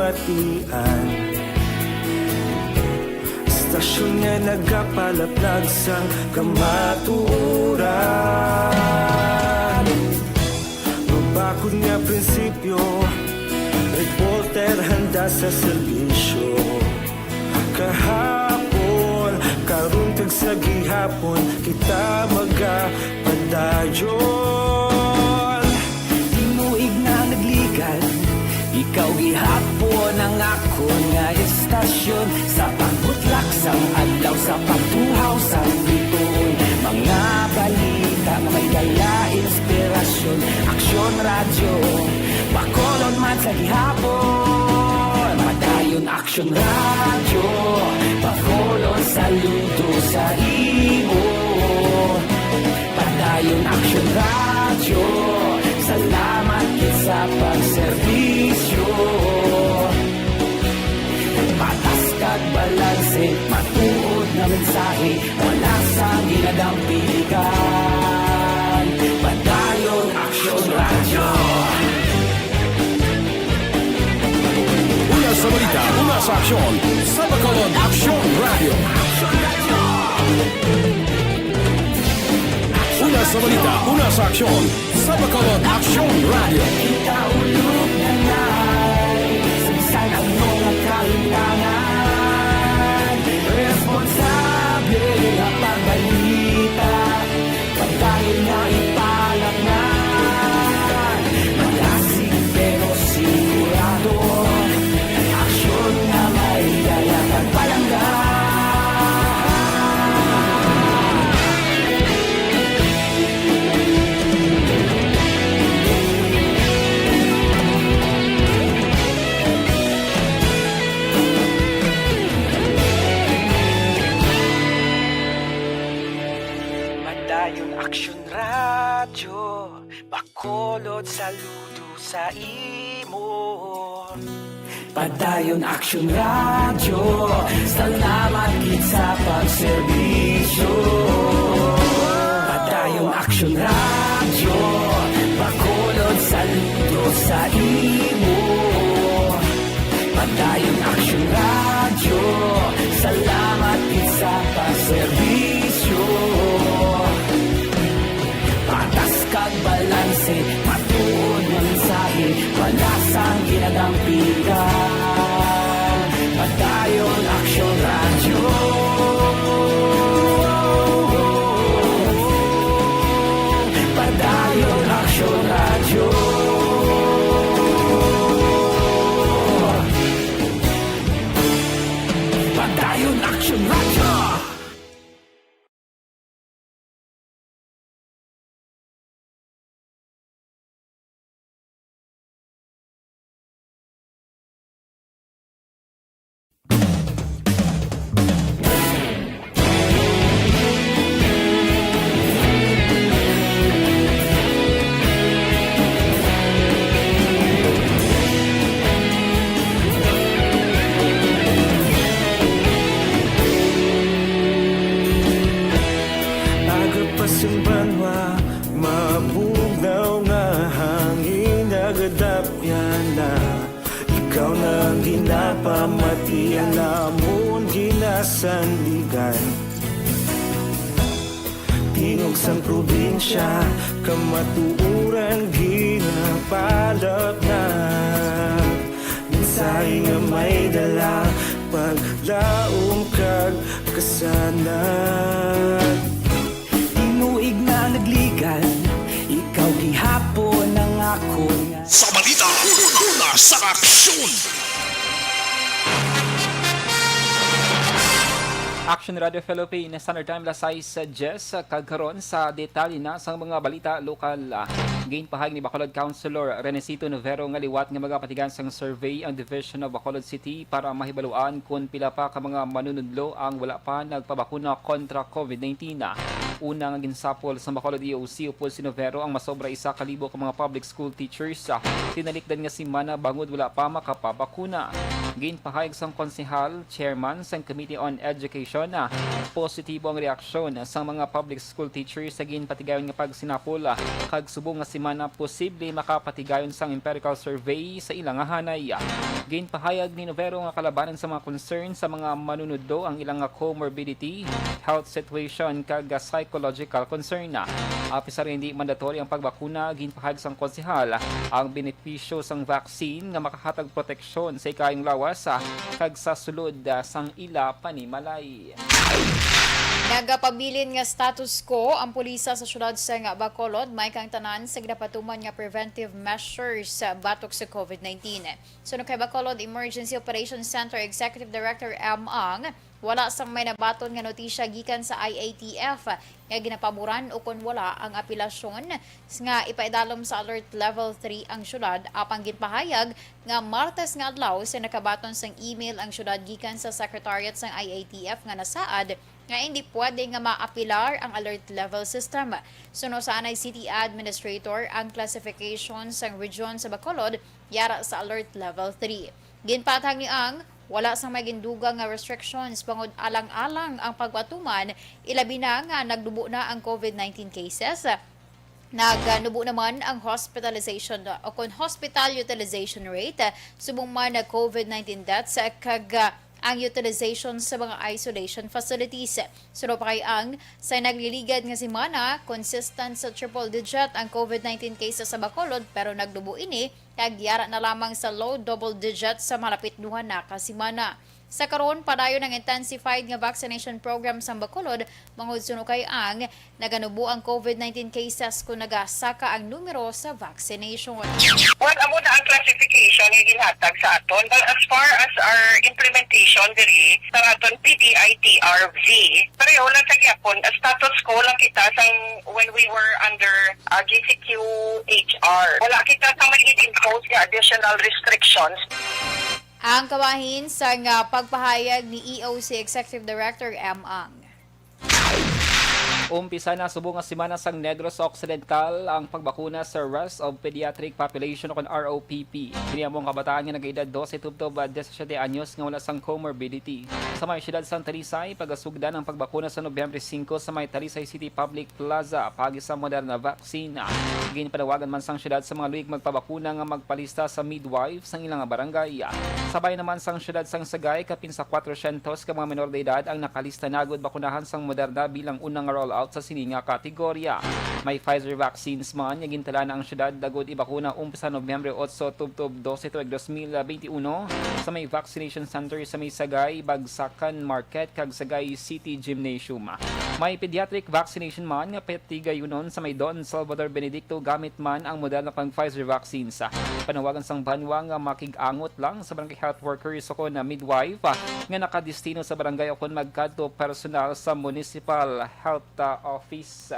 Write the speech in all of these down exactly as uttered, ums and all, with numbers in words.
Batian. Istasyon nga nagapalaplag sang kamatuoran. Mabakod nga prinsipyo, reporter handa sa serbisyo. Kahapon, karon, kag sa gihapon, kita magapadayon. Tinuig na naglikan, ikaw gihapon ang akon nga istasyon. Sa pagbutlak sang adlaw, sa pagtuhaw sang bituon, mga balita nga may dala inspirasyon. Aksyon Radyo, Bacolod man sa gihapon. Padayon Aksyon Radyo, Bacolod, saludo sa imo. Padayon Aksyon Radyo, salamat gid sa pagserbisyo. Patas kag balanse, matuod nga mensahe, wala sang ginadampigan. Padayon Aksyon Radyo. Una sa balita, una sa aksyon, sa Bacolod Aksyon Radyo. Una sa balita, una sa aksyon, sa Bacolod Aksyon Radyo. Kita ulog na nay, sa bisan ano nga kahitangan, responsable nga pagbalita. Padayon nga ipalaknay, malasig pero sigurado. Aksyon nga may dala kag palangga. Padayon Aksyon Radyo, Bacolod, saludo sa imo. Padayon Aksyon Radyo, salamat gid sa pagserbisyo. Padayon Aksyon Radyo, Bacolod, saludo sa imo. Padayon Aksyon Radyo, salamat gid sa pagserbisyo. Patas kag balanse, matuod nga mensahe, wala sang ginadampigan. Padayon Aksyon Radyo. Padayon Aksyon Radyo. Padayon Aksyon Radyo. Aga pa sing banwa, mabugnaw nga hangin nagadapyan na. Ikaw na ang ginapamati, ang amon ginasandigan. Tingog sang probinsya, kamatuoran ginapalaknag. Mensahe nga may dala, paglaom kag kasanag. Tinuig na naglikan, ikaw gihapon ang akon nga. Sa balita, una sa aksyon. Action Radio Philippines, Standard Time, alas sais diyes, kag karon sa detalye na sang mga balita lokal. Ginpahayag ni Bacolod Councilor Renesito Novero nga liwat nga magapatigan sang survey ang Division of Bacolod City para mahibaluan kon pila pa ka mga manunudlo ang wala pa nagpabakuna kontra COVID nineteen. Una nga ginsapol sang Bacolod E O C upod si Novero ang masobra isa ka libo ka mga public school teachers, ah, tinalikdan nga semana bangod wala pa makapabakuna. Ginpahayag sang konsehal, chairman sang Committee on Education, ah, positibo ang reaksyon sang mga public school teachers sa ginpatigayon nga pagsinapol, ah, kag subong nga semana posible makapatigayon sang empirical survey sa ila nga hanay. Ginpahayag ni Novero nga kalabanan sa mga concern sa mga manunudlo ang ilang nga comorbidity, health situation, kag psychological concern. Apisar nga hindi mandatory ang pagbakuna, ginpahayag sang konsehal ang benepisyo sang vaccine nga makahatag proteksyon sa ikayong lawas, ah, kag sa sulod, ah, sang ila panimalay. Nagapabilin nga status quo ang pulisa sa siyudad sang Bacolod, may kang tanan sa ginapatuman nga preventive measures, ah, batok sa COVID nineteen. Suno kay Bacolod Emergency Operations Center Executive Director M. Ang, wala sang may nabaton nga notisya gikan sa I A T F nga ginapaboran ukon wala ang apelasyon nga ipaidalom sa Alert Level three ang siyudad, apang ginpahayag nga Martes nga adlaw sa nakabaton sang email ang siyudad gikan sa secretariat sang I A T F nga nasaad nga hindi pwede nga maapilar ang alert level system. Suno sa anay city administrator, ang classification sang region sa Bacolod yara sa alert level three. Ginpatag ni Ang, wala sang may gindugang nga restrictions bangod alang-alang ang pagpatuman, ilabi na nga nagdubo na ang COVID nineteen cases. Nagnubo naman ang hospitalization o kon hospital utilization rate, subong man na COVID nineteen deaths, kag, ah, ang utilization sa mga isolation facilities. Suno pa kay Ang, sa nagliligad nga semana, consistent sa triple digit ang COVID nineteen cases sa Bacolod, pero nagdubo ini kag yara na lamang sa low double digit sa malapit duha na ka semana. Sa karon, padayon ang intensified nga vaccination program sa Bacolod, bangod suno kay Ang, naganubo ang COVID nineteen cases kon nagasaka ang numero sa vaccination. Well, amo na ang classification nga ginhatag sa aton. But as far as our implementation diri sa aton P D I T R V, pareho lang sa gyapon. Status quo lang kita sang when we were under, uh, G C Q H R. Wala kita sa may i-impose nga additional restrictions. Ang kabahin sang, ah, pagpahayag ni E O C Executive Director M. Ang. Umpisa na subong nga semana sang Negros Occidental ang pagbakuna sa Rest of Pediatric Population o kon R O P P. Kini amo ang kabataan nga nagaedad dose tubtob disisyete anyos nga wala sang comorbidity. Sa may siyudad sang Talisay, pagasugdan ang pagbakuna sa Nobyembre singko sa may Talisay City Public Plaza paagi sa Moderna vaccine. Ginpanawagan man sang siyudad sa mga luyag magpabakuna nga magpalista sa midwife sang ilang barangay. Sabay naman sang siyudad sang Sagay, kapin sa kwatrosyentos ka mga menor de edad ang nakalista na agud bakunahan sang Moderna bilang unang rollout sa sini nga kategorya. May Pfizer vaccines man nga gintala na ang siyudad agud ibakuna umpisa Nobyembre otso tubtob dose tuig dos mil benti uno sa may vaccination center sa may Sagay, Bagsakan Market, kag Sagay City Gymnasium. May pediatric vaccination man nga patigayunon sa may Don Salvador Benedicto gamit man ang Moderna kag Pfizer vaccines. Panawagan sang banwa nga makig-angot lang sa barangay health workers o kon midwife, ah, nga nakadestino sa barangay o kon magkadto personal sa municipal health, ah, office.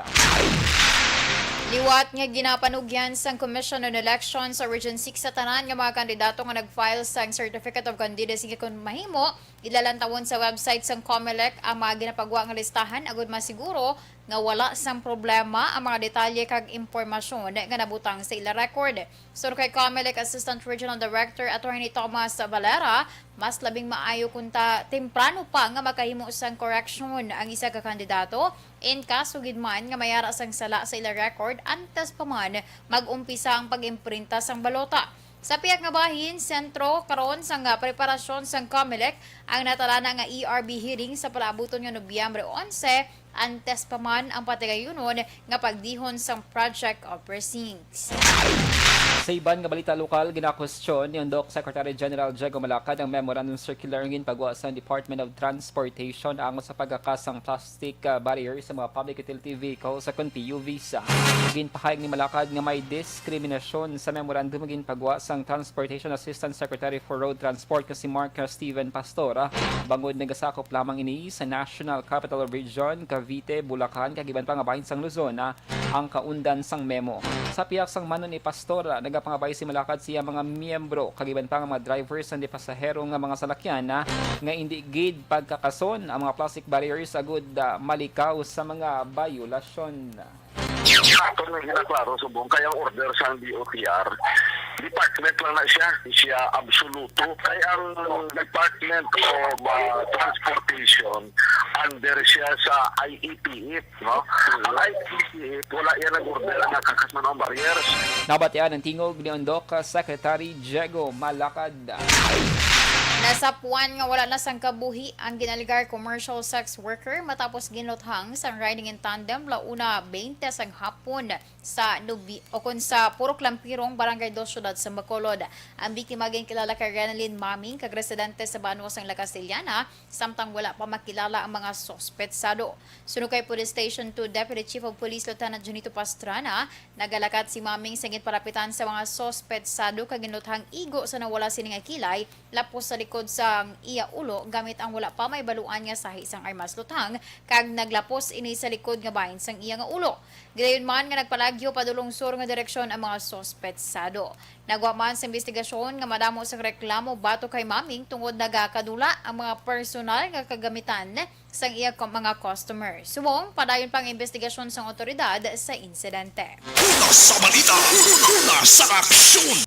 Liwat nga ginapanugyan sang Commission on Elections sa Region six sa tanan nga mga kandidato nga nag-file sang Certificate of Candidacy kon mahimo, ilalantawon sa website sang Comelec ang mga ginapagwa nga listahan agud masiguro nga wala sang problema ang mga detalye kag impormasyon nga nabutang sa ila record. Suno kay Comelec Assistant Regional Director Attorney Thomas Valera, mas labing maayo kun ta temprano pa nga makahimo sang koreksyon ang isa ka kandidato, in kaso gid man nga may ara sang sala sa ila record antes pa man mag-umpisa ang pag-imprinta sang balota. Sa pihak nga bahin, sentro karon sang, ah, preparasyon sang Comelec ang natalana nga E R B hearing sa palaabuton nga Nobyembre onse, antes pa man ang patigayunon nga pagdihon sang Project of Precincts. Sa iban nga balita lokal, ginakwestiyon ni Undok Secretary General Diego Malacad ang memorandum circular nga ginpagwa sa Department of Transportation angot sa pagkakas sang plastic, ah, barrier sa mga public utility vehicles sa kon P U Vs. Ginpahayag ni Malacad nga may diskriminasyon sa memorandum nga ginpagwa sang Transportation Assistant Secretary for Road Transport nga si Mark Steven Pastor, ah, bangod nagasakop lamang ini sa National Capital Region, Cavite, Bulacan, kag iban pa nga bahin sang Luzon, ah, ang kaundan sang memo. Sa pihak sang mano ni Pastor, ah, nagapangabay si Malacad sa iya mga miyembro kag iban pa nga mga drivers sang di pasahero nga mga salakyan, ah, nga indi gid pagkakason ang mga plastic barriers agud, ah, malikaw sa mga bayolasyon. Aton nga ginaklaro subong kay ang order sang D O T R, Department lang na siya, siya absoluto. Kay ang Department of, ah, Transportation, under siya sa I E P F, no? Ang I E P F, wala yan nag-order nga kakas man ang barriers. Nabatian ang tingog ni Undok Secretary Diego Malacad. Nasapuan nga wala na sang kabuhi ang ginaligar commercial sex worker matapos ginluthang sang riding in tandem la una bente sang hapon sa Nubi-, o kon sa Purok Lampirong, Barangay Dos, Siyudad sa Bacolod. Ang biktima ginkilala kay Renalyn Maming, kag residente sa banwa sang La Castellana, samtang wala pa makilala ang mga suspetsado. Suno kay Police Station two Deputy Chief of Police Lieutenant Junito Pastrana, nagalakat si Maming sa ginpalapitan sa mga suspetsado kag ginluthang igo sa nawala sini nga kilay, lapos sa likod sang iya ulo gamit ang wala pa mahibaluan nga sahi sang armas luthang, kag naglapos ini sa likod nga bahin sang iya nga ulo. Gidayon man nga nagpalagyo padulong sur nga direksyon ang mga suspetsado. Nagwa man sa investigasyon nga madamo sang reklamo batok kay Maming tungod nagakadula ang mga personal nga kagamitan sang iya ko-, mga customer. Subong, padayon pa ang investigasyon sang awtoridad sa insidente. Una sa balita, una sa aksyon.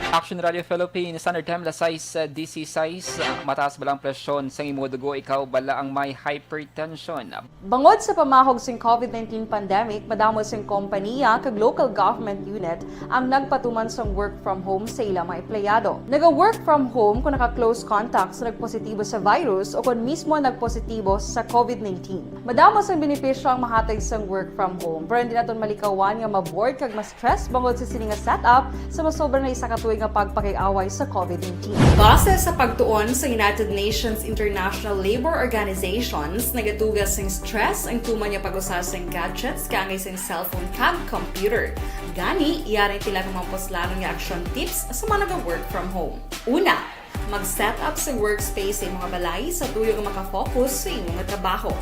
Action Radio Philippines, Standard Time, alas sais, uh, disisais. Uh, mataas bala ang presyon sang imo dugo, ikaw bala ang may hypertension? Bangod sa pamahog sing covid nineteen pandemic, madamo sing kompaniya kag local government unit ang nagpatuman sang work from home sa ila mga empleyado. Naga-work from home kung naka-close contact sa nagpositibo sa virus o kon mismo nagpositibo sa covid nineteen. Madamo sang benepisyo ang mahatag sang work from home, pero hindi naton malikawan nga ma-bored kag ma-stress bangod sa sini nga setup sa masobra na isa ka tuig nga pagpakig-away sa covid nineteen. Base sa pagtuon sa United Nations International Labor Organizations, nagatuga sing stress ang tuman nga pag-usa sing gadgets kaangay sing cellphone kag computer. Gani, yari ang pila ka mga puslanon nga action tips sa mga naga-work from home. Una, mag-set up sa workspace sa imo nga balay sa tuyo nga makafocus sa imo nga trabaho.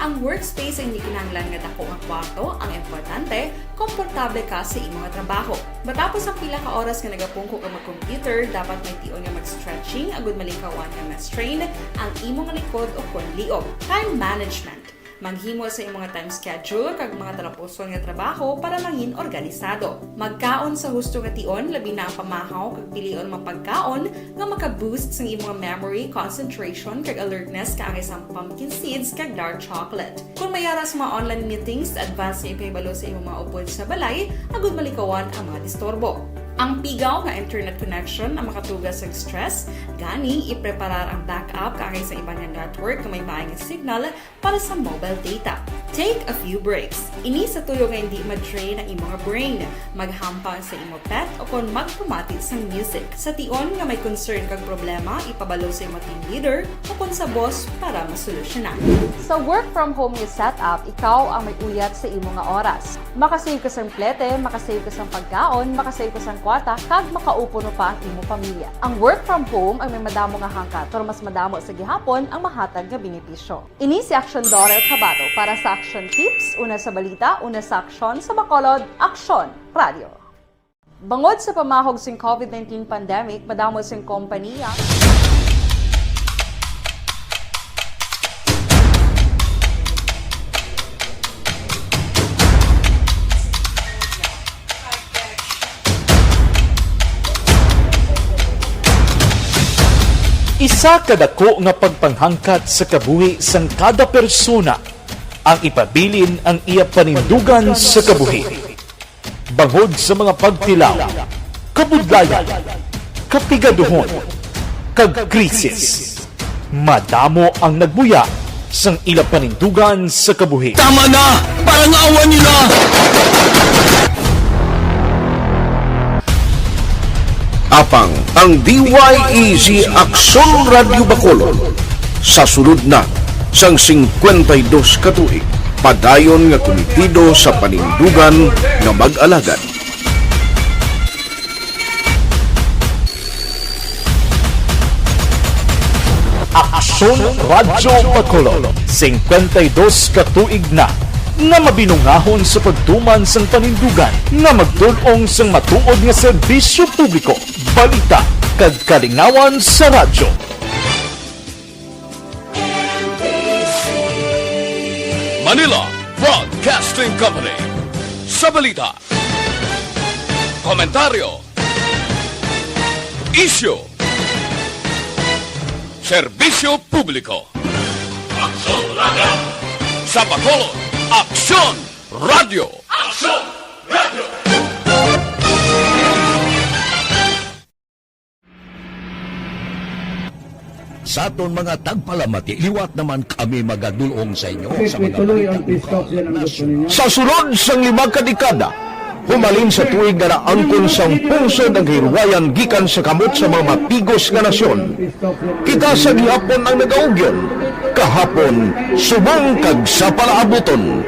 Ang workspace ay hindi kinahanglan nga dako nga kwarto, ang importante, komportable ka sa imo nga trabaho. Matapos ang pila ka oras nga nagapungko ka mag-computer, dapat may tion nga mag-stretching agud malikawan nga ma-strain ang imo nga likod o kon liog. Time management. Maghimo sa imo nga time schedule kag mga talapuson nga trabaho para mangin organisado. Magkaon sa husto nga tion, labi na ang pamahaw kag pilion mga pagkaon nga maka-boost sang imo nga memory, concentration, kag alertness kaangay sang pumpkin seeds kag dark chocolate. Kung may ara sa mga online meetings, advance nga ipahibalo sa imo mga upod sa balay agud malikawan ang mga disturbo. Ang pigaw nga internet connection ang makatuga sang stress, gani ipreparar ang backup kaangay sa iban nga network nga may maay nga signal para sa mobile data. Take a few breaks. Ini sa tuyo nga hindi ma-drain ang imo nga brain. Maghampang sa imo pet o kon magpamati sang music. Sa tion nga may concern kag problema, ipabalo sa imo team leader o kon sa boss para masolusyonan. Sa work from home nga setup, ikaw ang may uyat sa imo nga oras. Makasave ka sang plete, makasave ka sang pagkaon, makasave ka sang kwarta, kag makaupo pa ang imo pamilya. Ang work from home ang may madamo nga hangkat, pero mas madamo sa gihapon ang mahatag nga benepisyo. Ini si Aksyon Dorel Cabato para sa Aksyon Tips, una sa balita, una sa aksyon, sa Bacolod, Aksyon Radio. Bangod sa pamahog sing covid nineteen pandemic, madamo sing kompaniya. Isa ka dako nga pagpanghangkat sa kabuhi sang kada persona ang ipabilin ang iya panindugan sa kabuhi. Bangod sa mga pagtilaw, kabudlayan, kapigaduhon, kag krisis, madamo ang nagbuya sang ila panindugan sa kabuhi. Tama na! Parangawan niyo na! Apang ang D Y E G Aksyon Radyo Bacolod sa sulod na sang singkwenta y dos ka tuig, padayon nga kumitido sa panindugan nga mag-alagad. Aksyon Radyo Bacolod, singkwenta y dos ka tuig na nga mabinungahon sa pagtuman sang panindugan nga magtul-ong sang matuod nga serbisyo publiko, balita, kag kalingawan sa radyo. Manila Broadcasting Company. Sa balita. Komentaryo. Isyu. Serbisyo publiko. Aksyon Radio. Sa Bacolod, Aksyon Radio. Aksyon Radio. Sa aton mga tagpalamati, liwat naman kami magadulong sa inyo sa mga balita lokal, nasyonal. Sa sulod sang lima ka dekada, humalin sa tuig nga naangkon sang pungsod ang kahilwayan gikan sa kamot sa mga mapigos nga nasyon, kita sa gihapon ang nagaugyon, kahapon, subong kag sa palaabuton.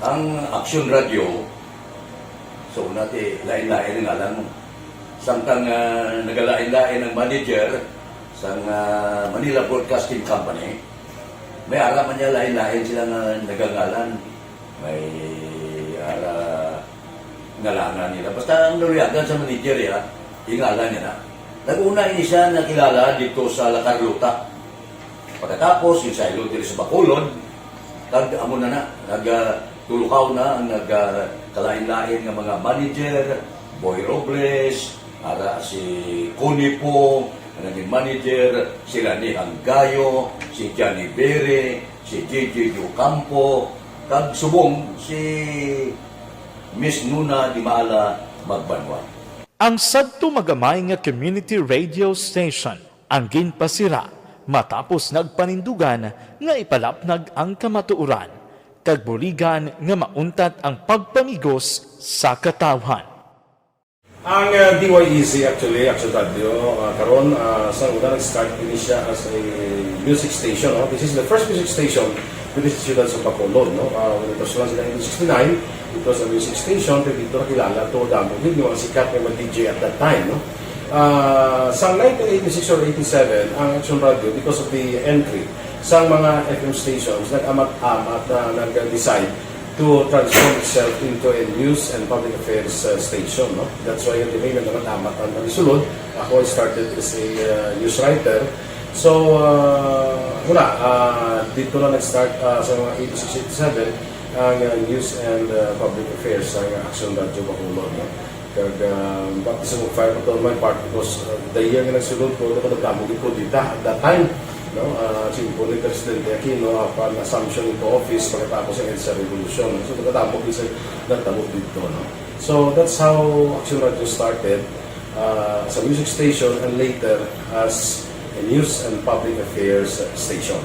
Ang Aksyon Radio, so, una ti, lain-lain ang ngalan mo. Samtang, ah, nagalain-lain ang manager sang, ah, Manila Broadcasting Company, may ara man niya lain-lain sila nga nagangalan. May ara ngalangan nila. Basta ang naluyagan sa manager, ya, ingalan niya na. Nag-una ini siya nakilala dito sa La Carlota. Pagkatapos, yung saylo diri sa Bacolod, kag amo na na, nag, ah, tulukaw na ang nag, ah, kalain-lain nga mga manager, Boy Robles, ara si Connie Pong, ang naging manager, si Rani Hanggayo, si Johnny Bere, si J J Ocampo, kag subong si Miss Nuna Dimala Magbanwa. Ang sadto magamay nga community radio station ang ginpasira matapos nagpanindugan nga ipalapnag ang kamatuoran kag buligan nga mauntat ang pagpamigos sa katawhan. Ang, uh, D Y E Z actually, Action Radio, uh, karon, uh, sa una nag-start ini siya as a music station, no? This is the first music station diri sa siyudad sa Bacolod, no? Uh, when it was launched in nineteen sixty-nine, it was a music station, pero dito nakilala to damo gid yung mga sikat nga mga D J at that time, no? Ah, sa nineteen eighty-six or eighty-seven, ang Action Radio, because of the entry sa mga F M stations, nag-amat-amat na nag-decide to transform itself into a news and public affairs, uh, station, no? That's why yung name nag-amat-amat ang nagsulod. Ako, I started as a, uh, news writer. So, uh, wala, uh, dito na nag-start, uh, sa mga eighty-six, eighty-seven, ang, uh, news and, uh, public affairs sa Action Radio Bacolod, no? Kag, ah, baptism of fire pa to on my part because, ah, the year nga nagsulod ko, ako nagdamo gid ko dita at that time, no? Ah, simple ni Presidente Aquino, apan assumption into office pagkatapos sa EDSA Revolution. So, nagdamo gid sa nagdamo dito, no? So, that's how Action Radio started, ah, as a music station and later as a news and public affairs station.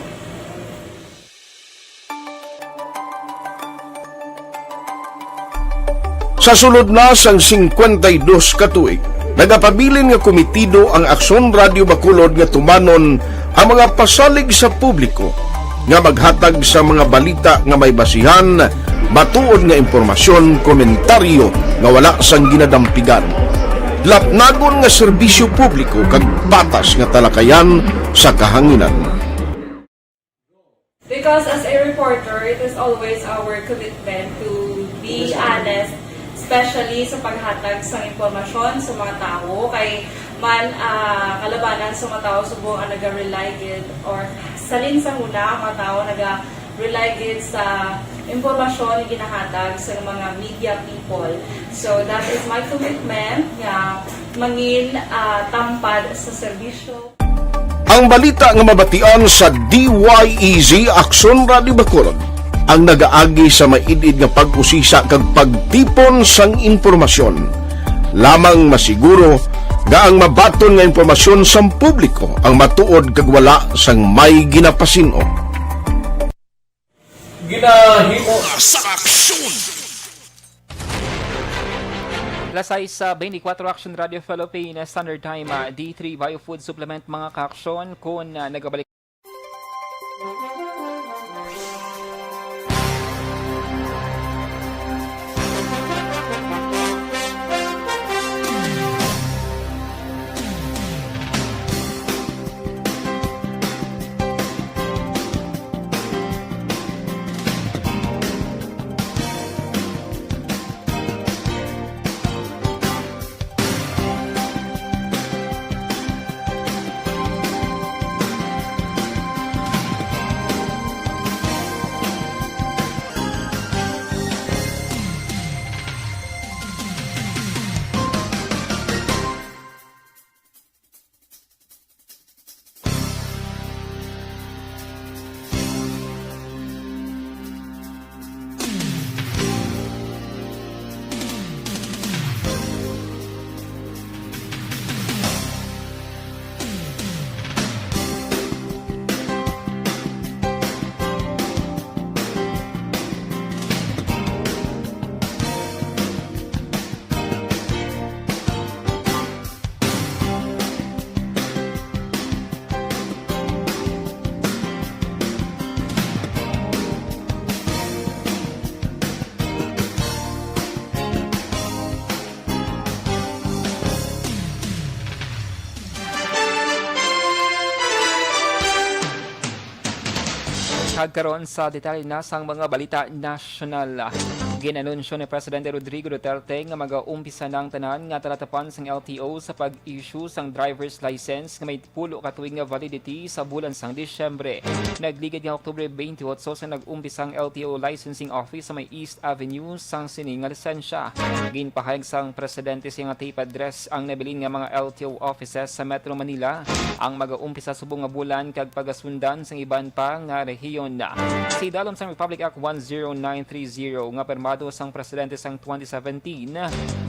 Sa sulod na sang singkwenta y dos ka tuig, nagapabilin nga komitido ang Aksyon Radio Bacolod nga tumanon ang mga pasalig sa publiko nga maghatag sa mga balita nga may basihan, matuod nga impormasyon, komentaryo nga wala sang ginadampigan, lapnagon nga serbisyo publiko kag patas nga talakayan sa kahanginan. Because as a reporter, it is always our commitment to be honest, especially sa paghatag sa impormasyon sa mga tawo. Kay man, ah, kalabanan sa mga tawo subong ang naga-rely gid or salin sa huna ang mga tawo naga-rely gid sa impormasyon nga ginahatag sa mga media people. So that is my commitment nga mangin, ah, tampad sa serbisyo. Ang balita nga mabatian sa D Y E Z Aksyon Radio Bacolod ang nagaagi sa maid-id nga pag-usisa kag pagtipon sang impormasyon. Lamang masiguro nga ang mabaton nga impormasyon sang publiko ang matuod kag wala sang may ginapasin-o. Ginahimo sa aksyon. Alas sais, ah, beintikwatro, Action Radio Philippines Standard Time, ah, D three Bio Food Supplement, mga ka-aksyon, kung, ah, nagabalik. Karon sa detalye na sang mga balita nasyonal. Ginanunsyo ni Presidente Rodrigo Duterte nga magaumpisa na ang tanan nga talatapan sang L T O sa pag-issue sang driver's license nga may pulo ka tuig nga validity sa bulan sang Disyembre. Nagligad nga Oktubre twenty-eight sa nag-umpisa ang L T O licensing office sa may East Avenue sang sini nga lisensya. Ginpahayag sang presidente sa iyang tape address ang nabilin nga mga L T O offices sa Metro Manila ang magaumpisa subong nga bulan kag pagasundan sang iban pa nga rehiyon. Sa idalom sang Republic Act one zero nine three zero nga pirmado sang presidente sang twenty seventeen,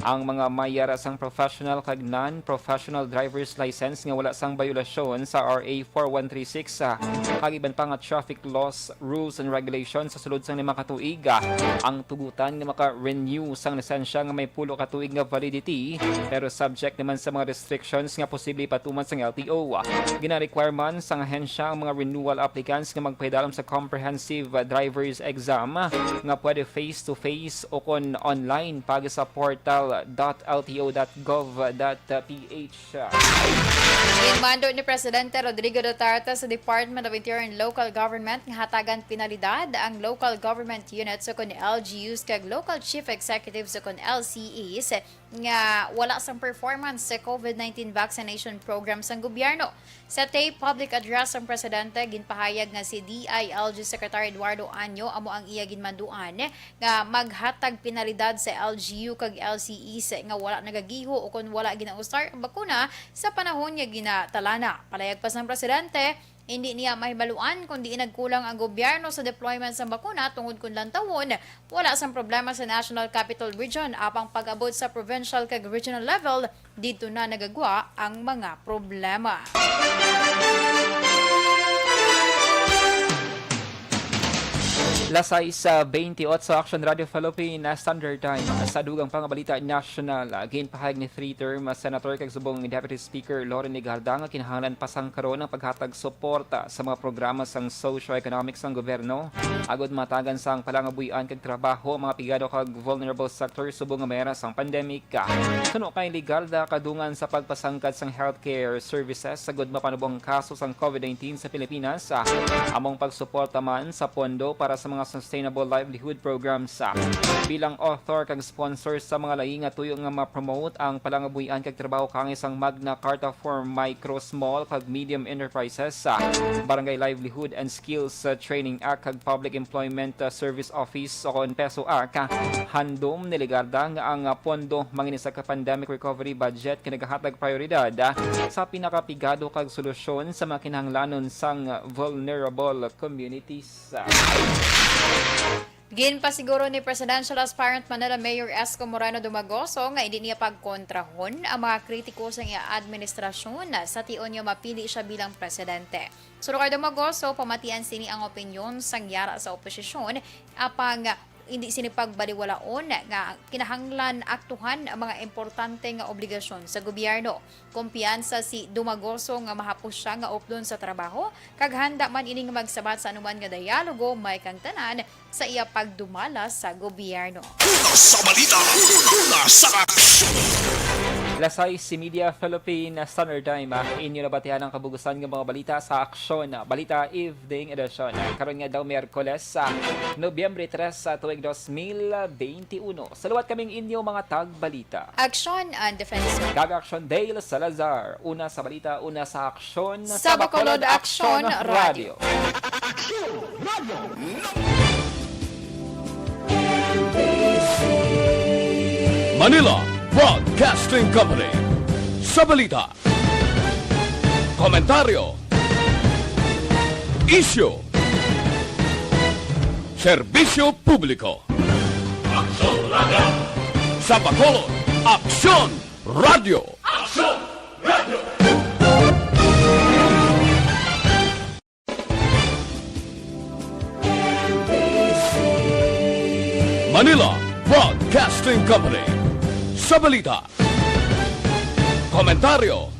ang mga may yara sang professional kag non-professional driver's license nga wala sang bayolasyon sa R A four one three six, ah, kag iban pa nga traffic laws, rules, and regulations sa sulod sang lima ka tuig, ah, ang tugutan nga maka-renew sang lisensya nga may pulo ka tuig nga validity, pero subject naman sa mga restrictions nga posible ipatuman sang L T O. Gina-require man sang ahensya ang mga renewal applicants nga magpahidalom sa comprehensive, ah, driver's exam nga pwede face-to-face o kon online pagi sa portal dot L T O dot gov dot P H. Ginmando ni Presidente Rodrigo Duterte sa Department of Interior and Local Government nga hatagan penalidad ang local government units o kon L G Us kag local chief executives o kon L C Es nga wala sang performance sa COVID nineteen vaccination program sang gobyerno. Sa tape public address sang presidente, ginpahayag nga si D I L G Secretary Eduardo Año amo ang iya ginmanduan nga maghatag penalidad sa L G U kag L C Es nga wala nagagiho o kon wala ginausar ang bakuna sa panahon nga ginatalana. Palayag pa sang presidente, hindi niya mahibaluan kon diin nagkulang ang gobyerno sa deployment sang bakuna tungod kon lantawon wala sang problema sa National Capital Region, apang pag-abot sa provincial kag regional level, didto na nagagwa ang mga problema. Las sais, ah, twenty-eight sa Action Radio Philippine, ah, Standard Time. Sa dugang pa nga balita nasyonal, ah, ginpahayag ni three-term, ah, Senator kag subong Deputy Speaker Loren Legarda nga kinahanglan pa sang karon ang paghatag suporta sa mga programa sang socio-economic sang gobyerno agud matagan sang palangabuhian kag trabaho ang mga pigado kag vulnerable sector subong nga may yara sang pandemic. Suno kay Legarda, kadungan sa pagpasangkad sang healthcare services agud mapanubong kaso sang COVID nineteen sa Pilipinas, among pagsuporta man sa pondo para sa mga sustainable livelihood programs. Bilang author kag sponsor sa mga laing nga tuyo nga ma-promote ang palangabuhian kag trabaho kaangay sang Magna Carta for Micro, Small kag Medium Enterprises, Barangay Livelihood and Skills, uh, Training Act kag Public Employment, uh, Service Office o kon PESO Act, handom ni Legarda nga ang, uh, pondo mangin sa ka pandemic recovery budget nga nagahatag prioridad, uh, sa pinakapigado kag solusyon sa mga kinahanglanon sang vulnerable communities. Ginpasiguro ni presidential aspirant Manila Mayor Esco Moreno Dumagoso nga indi niya pagkontrahon ang mga kritiko sa iya administrasyon sa tion nga mapili siya bilang presidente. Suno kay Dumagoso, pamatian sini ang opinyon sang yara sa oposisyon, apang indi sini pagbaliwalaon nga kinahanglan aktuhan ang mga importante nga obligasyon sa gobyerno. Kumpiyansa si Dumagoso nga mahapos sia nga updon sa trabaho, kag handa man ini nga magsabat sa anuman nga dialogo may kang tanan sa iya pagdumala sa gobyerno. Una sa balita, una sa aksyon. Las sais y media Philippine Standard Time, ah, inyo nabatian ang kabugusan nga mga balita sa Aksyon, ah, Balita Evening Edition. Ah, karon nga daw Miyerkules, ah, Nobyembre tres, ah, tuig dos mil benti uno. Sa liwat kaming inyo mga tagbalita. Aksyon and Defense. Kag Aksyon Dale Salazar. Una sa balita, una sa aksyon. Sa Bacolod, Aksyon Radio. Aksyon Radio. Manila Broadcasting Company. Sa balita, komentaryo, isyu, serbisyo publiko. Aksyon Radio. Sa Bacolod, Aksyon Radio. Aksyon Radio. Manila Broadcasting Company. Sa balita, komentaryo,